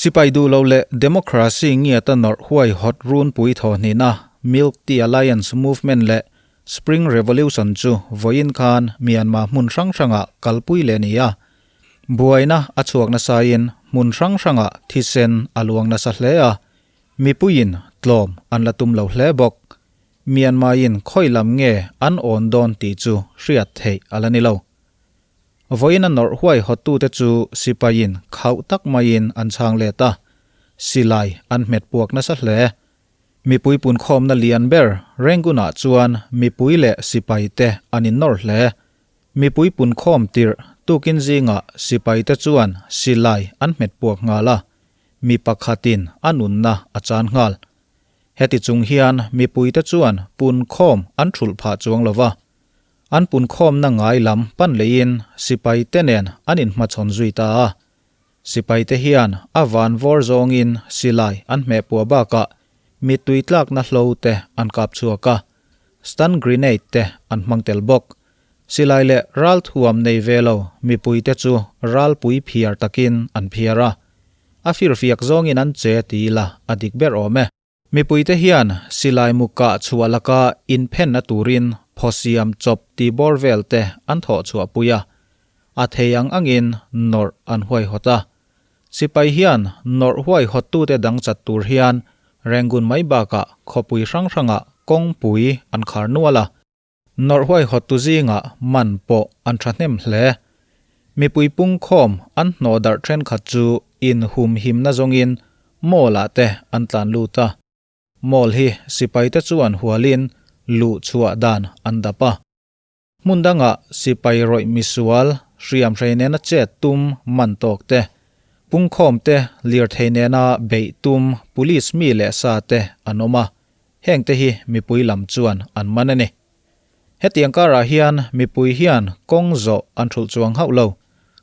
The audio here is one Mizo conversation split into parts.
Sipai duh lo leh democracy ngiata nawrh huaihawt runpui thawhnihna Milk Tea Alliance Movement leh Spring Revolution chu vawiin khan Myanmar hmun hrang hrangah kalpui leh a ni a. Buaina a chhuak nasain hmun hrang hrangah thisen a luang nasa hle a, mipuiin tlawm an la tum lo hle bawk. Myanmar-in khawi lam nge an awn dawn tih chu hriat theih a la ni lo. Vawiin a nawrh huaihawttute chu sipaiin khauh tak maiin an chhang let a, silai an hmet puak nasa hle. Mipui punkhawmna lian ber Rangoon-ah chuan mipui leh sipaite an innawr hle. Mipui punkhawm tirh tukin zingah sipaite chuan silai an hmet puak nghal a, mi pakhatin a nunna a chan nghal. Heti chung hian mipuite chuan punkhawm an thulh phah chuang lo va. An punkhawmna ngai lam pan leiin sipaite nen an inhmachhawn zui ta a. Sipaite hian a van vawr zawngin silai an hmeh puah bakah mittui tlakna hlo te an kap chhuak a, stun grenade te an hmang tel bawk. Silai leh ral thuam nei ve lo mipuite chu ralpui phiar takin an phiar a. A firfiak zawngin an che ti ila a dik ber awm e. Mipuite hian silai mu kah chhuah laka inphenna turin phawsiam chawp ti bawr vel te an thawh chhuah pui a, a thei ang angin nawrh an huaihawt a. Sipai hian nawrh huaihawttute dang chat tur hian Rangoon mai bakah khawpui hrang hrangah kawngpui an khar nual a. Nawrh huaihawttu zingah man pawh an thahnem hle. Mipui pungkhawm an hnawh darh thenkhat chu inhumhimna zawngin mall-ah te an tlan lut a. Mall hi sipaite chuan hualin luh chhuah dan an dap a. Hmun dangah sipai rawih misual hriam hrei nena chet tum man tawk te, pungkhawm te lirthei nena beih tum police mi leh sa te an awm a. Hengte hi mipui lam chuan an man a ni. Hetiang karah hian mipui hian kawng zawh an thulh chuang hauh lo.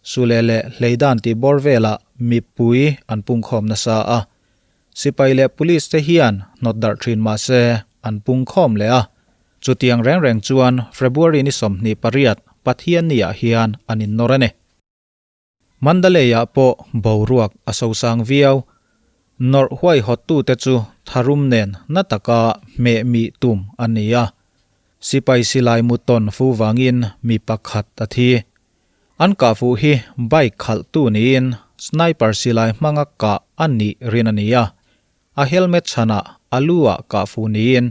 Sule leh hleidan tih bawr velah mipui an pungkhawm nasa a. Sipai leh police te hian hnawt darh thin mah se an pungkhawm leh a. Chutiang reng reng chuan February ni 28 Pathianni-ah hian an innawr a ni. Mandalay-ah pawh boruak a sosang viau. Nawrh huaihawttute chu tharum nen na taka hmeh mih tum a ni a. Sipai silai mu tawn fu vangin mi pakhat a thi. An kah fuh hi bike khalhtu niin sniper silai hmanga kah a nih rin a ni a. A helmet chhanah a lu-ah kah fuh niin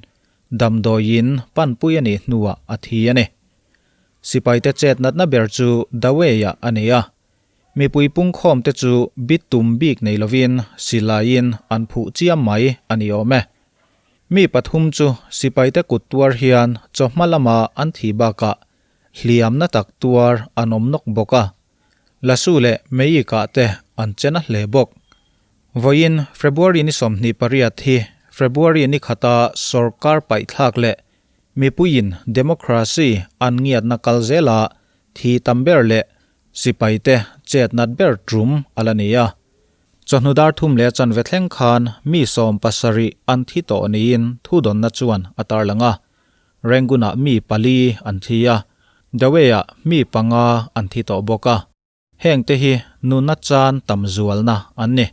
damdawiin panpui a nih hnuah a thi a ni. Sipaite chet natna ber chu Dawei-ah a ni a. Mipui pungkhawmte chu bit tum bik nei lovin silaiin an phuh chiam mai a ni awm e. Mi pathum chu sipaite kut tuar hian chawhma lama an thih bakah hliamna tak tuar an awm nawk bawk a. Lasu leh Meiikah te an che na hle bawk. Vawiin February ni 28 hi February ni khata sorkar paihthlak leh Mipuiin democracy an ngiatna kal zela thi tam ber leh sipaite chet nat ber tum a la ni a. Chawhnu dar thum leh chanve thleng khan mi 17 an thi tawh niin thudawnna chuan a tarlang a. Rangoon-ah mi pali an thi a, Dawei-ah mi panga an thi tawh bawk a. Hengte hi nunna chan tam zualna an ni.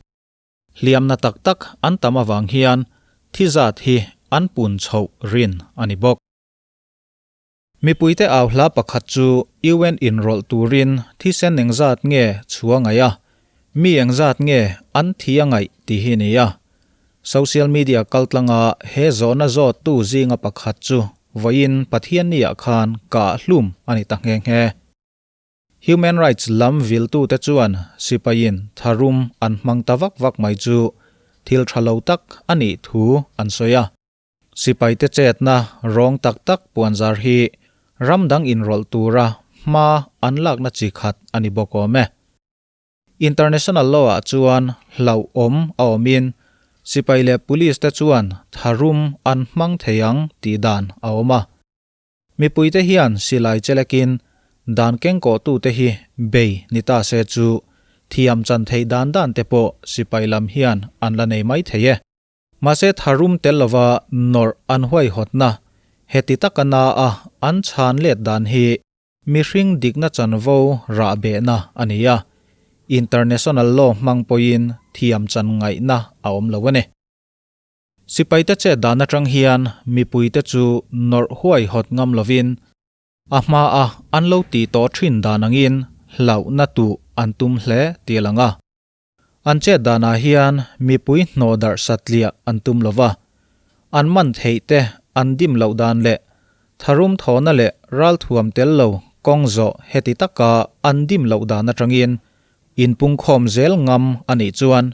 Hliamna tak tak an tam avang hian thi zat hi an pun chhoh rin a ni bawk. Mipuite au hla pakhat chu UN inrawlh turin thisen engzat nge chhua ngaih a, mi engzat nge an thi a ngaih tih hi ni a. Social media kaltlanga he zawhna zawttu zinga pakhat chu vawiin Pathianni-ah khan kah hlum a ni ta nghe nghe. Human rights lam viltute chuan sipaiin tharum an hmang ta vak vak mai chu thil tha lo tak a nih thu an sawi a. Sipaite chetna rawng tak tak puanzar hi ram dang inrawlh tura hma an lakna chi khat a ni bawk awm e. International law-ah chuan hlauhawm a awmin sipai leh police te chuan tharum an hmang thei ang tih dan a awm a. Mipuite hian silai chelekin dan kengkawhtute hi bei ni ta se chu thiam chan theih dan dan te pawh sipai lam hian an la nei mai thei e. Mahse tharum tel lova nawrh an huaihawtna heti taka na a an chhan let dan hi mihring dikna chanvo rahbehna a ni a. International law hmang pawhin thiam chan ngaihna a awm lo a ni. Sipaite chet dan atang hian mipuite chu nawrh huai hawt ngam lovin a hmaa an lo tih tawh thin dan angin hlauhna tuh an tum hle tih a lang a. An chet danah hian mipui hnawh darh satliah an tum lo va, an man theih te an dim loh dan leh tharum thawhna leh ralthuam tel lo kawng zawh heti taka an dim loh dan atangin inpungkhawm zel ngam a nih chuan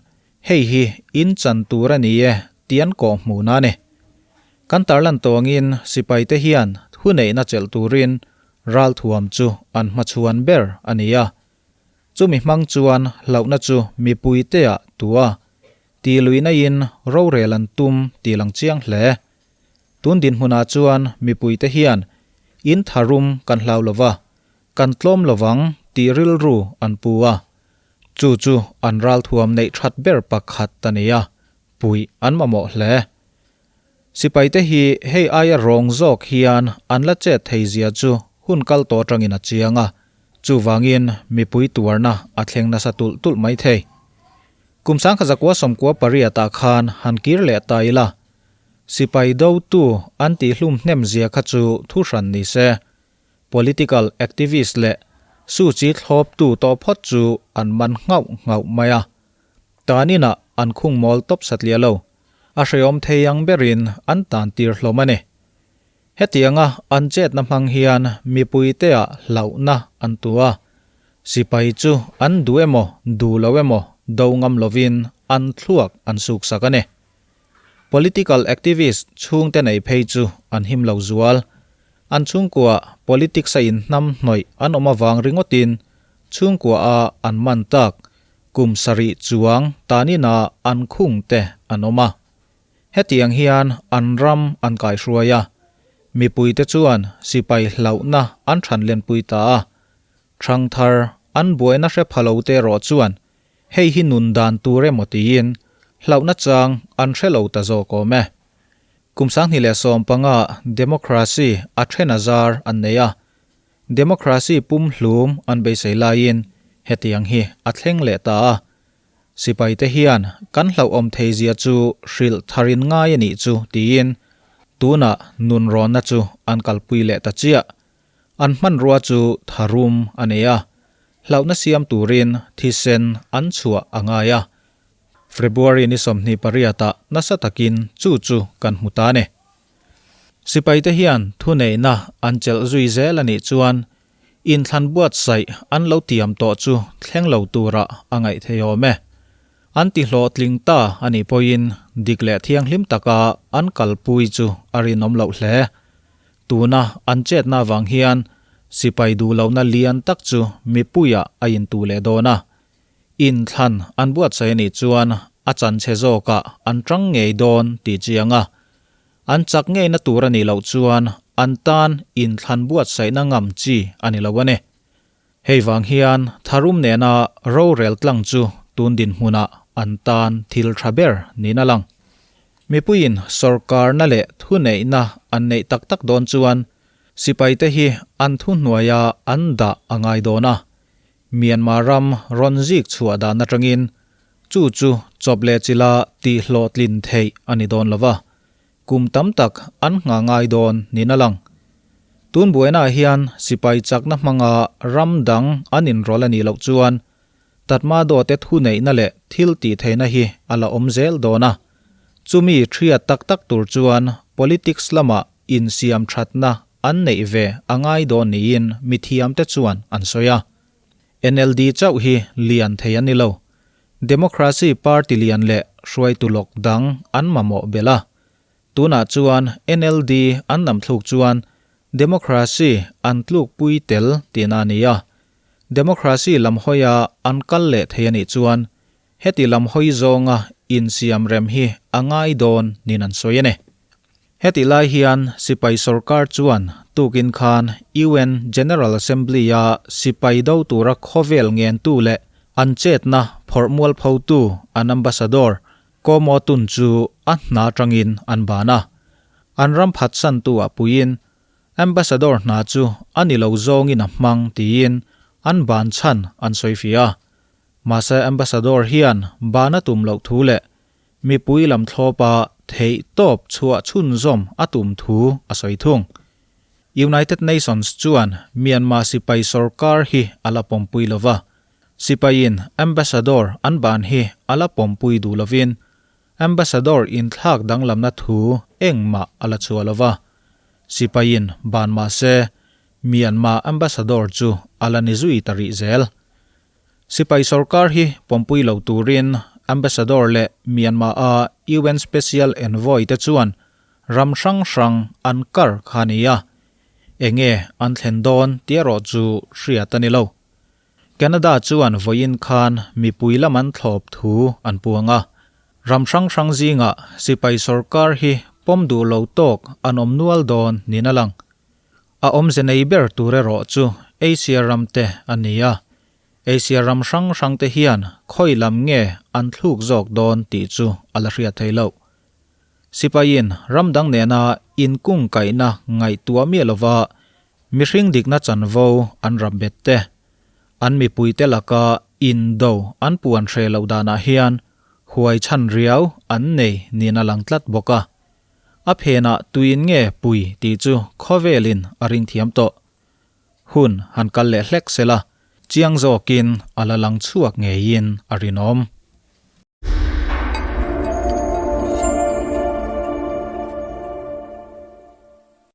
hei hi in chan tur a ni e tih an kawh hmuhna a ni. Kan tarlan tawngin sipaite hian thuneihna chelh turin ralthuam chu an hmachhuan ber a ni a. Chumi hmang chuan hlauhna chu mipuiteah tua tih luihna-in rorel an tum tih lang chiang hle. Tun dinhmunah chuan mipuite hian in tharum kan hlau lo va, kan tlawm lo vang tih rilru an pu a. Chu chu an ralthuam neih that ber pakhat a ni a, puih an mamawh hle. Sipaite hi hei aia rawng zawk hian an la chet thei zia chu hun kal tawh atangin a chiang a, chuvangin mipui tuarna a thleng nasa tulh tulh mai thei. Kum sangkha zakua sawmkua pariatah khan han kir leh ta ila, sipai dotu an tihhlum hnem zia kha chu thu hran ni se, political activist leh Suu Kyi thlawptu tawh phawt chu an man nghauh nghauh mai a. Tan inah an khung mawl tawp satliah lo. A hrehawm thei ang berin an tan tir hlawm a ni. Hetianga an chetna hmang hian mipuiteah hlauhna an tu a, sipai chu an duh emaw duh lo emaw do ngam lovin an thluak an suksak a ni. Political activist chhungte nei phei chu an him lo zual. An chhungkua politics a inhnam hnawih an awm avang ringawtin chhungkua a an man tak Kum sarih chuang tanina an khungte an awm a. Hetiang hian an ram an kaihruai a, mipuite chuan sipai hlauhna an thanlenpui ta a. Thangthar an buaina hre pha lo te erawh chuan hei hi nun dan tur emaw tiin hlauhna chang an hre lo ta zawk awm e. Kum 2015 democracy a then a zar an nei a, Democracy pumhlum an beisei laiin hetiang hi a thleng leh ta a. Sipaite hian kan hlauhawm theizia chu hrilh tharin ngai a nih chu tiin tunah nunrawnna chu an kalpui leh ta chiah. An hmanrua chu tharum a nei a, hlauhna siam turin thisen an chhuah a ngai a. February ni 28 ah nasa takin chu chu kan hmu ta a ni. Sipaite hian thuneihna an chelh zui zel a nih chuan inthlan buatsaih an lo tiam tawh chu thleng lo turah a ngaih thei awm e. An ti hlawhtling ta a nih pawhin dik leh thianghlim taka an kalpui chu a rinawm loh hle. Tuna an chetna avang hian sipai duhlohna lian tak chu mipuiah a intu leh dawn a. Inthlan an buatsaih a nih chuan a chanchhe zawkah an tang ngei dawn tih chiang a. An chak ngeina tur a nih loh chuan an tan inthlan buatsaihna ngam chi a ni lo a ni. Hei vang hian tharum nena rorel tlang chu tun dinhmunah an tan thil tha ber niin a lang. Mipuiin sawrkarna leh thuneihna an neih tak tak dawn chuan sipaite hi an thuhnuaia an dah a ngai dawn a. Myanmar ram rawn zik chhuah dan atangin Chu chu chawp leh chila tih hlawhtlin theih a ni dawn lo va, kum tam tak an nghah ngai dawn niin a lang. Tun buainaah hian sipai chakna hmanga ram dang an inrawlh a nih loh chuan Tatmadaw-te thuneihna leh thil tih theihna hi a la awm zel dawn a. Chumi thiat tak tak tur chuan politics lamah insiam thatna an neih ve a ngai dawn niin mithiamte chuan an sawi a. NLD chauh hi lian thei an ni lo. Democracy party lian leh hruaitu lawk dang an mamawh belh a. Tunah chuan NLD an nam thluk chuan Democracy an tlukpui tel tihna a ni a. Democracy lam hawia an kal leh thei a nih chuan heti lam hawi zawnga insiam rem hi a ngai dawn niin an sawi a ni. Hetih lai hian sipai sorkar chuan tukin khan UN General Assembly-a sipai do tura khawvel ngentu leh an chetna phawrh mualphotu an ambassador Ko Maw Tun chu a hna atangin an ban a. An ram phatsantu ah puiin ambassador hna chu a ni lo zawngin a hmang tiin an ban chhan an sawi fih a. Mahse Ambassador hian ban a tum loh thu leh mipui lam thlawpa theih tawp chhuah chhunzawm a tum thu a sawi thung. United Nations chuan Myanmar sipai sorkar hi a la pawmpui lo va, sipaiin Ambassador an ban hi a la pawmpui duh lovin Ambassador inthlak danglamna thu engmah a la chhuah lo va, sipaiin ban mah se Myanmar Ambassador chu a la ni zui ta rih zel. Sipai sorkar hi pawmpui lo turin Ambassador leh Myanmar-a UN Special Envoy te chuan ram hrang hrang an kar kha a ni a, enge an thlen dawn tih erawh chu hriat a ni lo. Canada chuan vawiin khan mipui lam an thlawp thu an puang a, ram hrang hrang zingah sipai sorkar hi pawm duh lo tawk an awm nual dawn niin a lang. A awmze nei ber tur erawh chu Asia ram te a ni a, Asia ram hrang hrang te hian khawi lam nge an thluk zawk dawn tih chu a la hriat thei loh. Sipaiin ram dang nena inkungkaihna ngaihtuah miah lova Mihring dikna chanvo an rap bet te, an mipuite laka indo an puan hre loh danah hian huai chhan riau an nei niin a lang tlat bawk a. A phenah tuin nge pui tih chu khawvelin a ring thiam tawh. Hun han kal leh hlek sela, chiang zawkin a la lang chhuak ngeiin a rinawm.